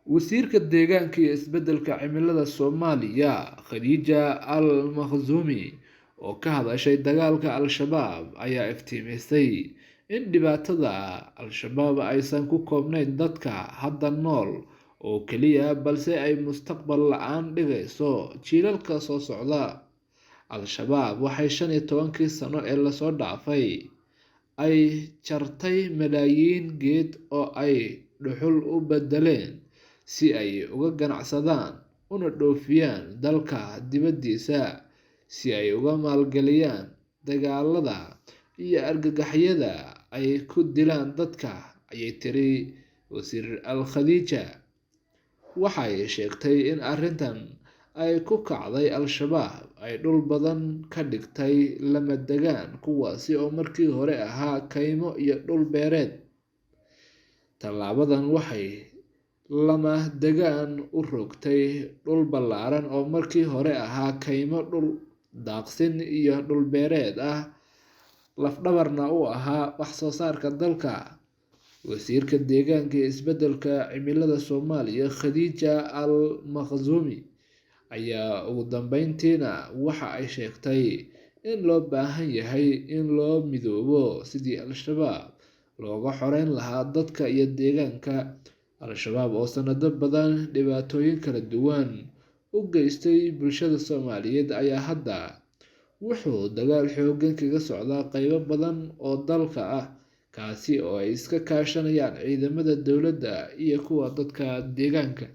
Wasiirka Deegaanka iyo Isbeddelka Cimilada Soomaaliya, Khadija Al Makhzoumi, oo ka hadashay dagaalka Al-Shabaab, ayaa iftiimisay in dhibaatada Al-Shabaab aysan ku koobnayn dadka hadda nool oo keliya, balse ay mustaqbal la'aan dhigayso jiilalka soo socda. Al-Shabaab waxay 15-kii sano ee lasoo dhaafay ay jartay malaayiin geed oo ay dhuxul u beddeleen si ay uga ganacsadaan una dhoofiyaan dalka dibadiisa si ay uga maalgeliyaan dagaalada iyo argagixisada ay ku dilaan dadka, ayay tiri Wasiir Al Khadija. Waxa ay sheegtay in arrintan ay ku kacday Al-Shabaab ay dhul badan ka dhigtay lama degaan, kuwaasi oo markii hore ahaa kaymo iyo dhul beereed. Tallaabadan waxay lama degaan u rogtay dhul ballaaran oo markii hore ahaa kaymo, dhul daaqsin iyo dhul beereed ah, laf-dhabarna u ahaa wax soo saarka dalka. Wasiirka Deegaanka iyo Isbeddelka Cimilada Soomaaliya, Khadija Al Makhzoumi, ayaa ugu dambeyntiina waxa ay sheegtay in loo baahan yahay in loo midoobo sidii Al-Shabaab looga xoreyn lahaa dadka iyo deegaanka. Al-Shabaab oo sanado badan dhibaatooyin kala duwan u geystay bulshada Soomaaliyeed ayaa hadda wuxuu dagaal xooggan kaga socdaa qaybo badan oo dalka ah, kaasi oo ay iska kaashanayaan ciidamada dowladda iyo kuwa dadka deegaanka.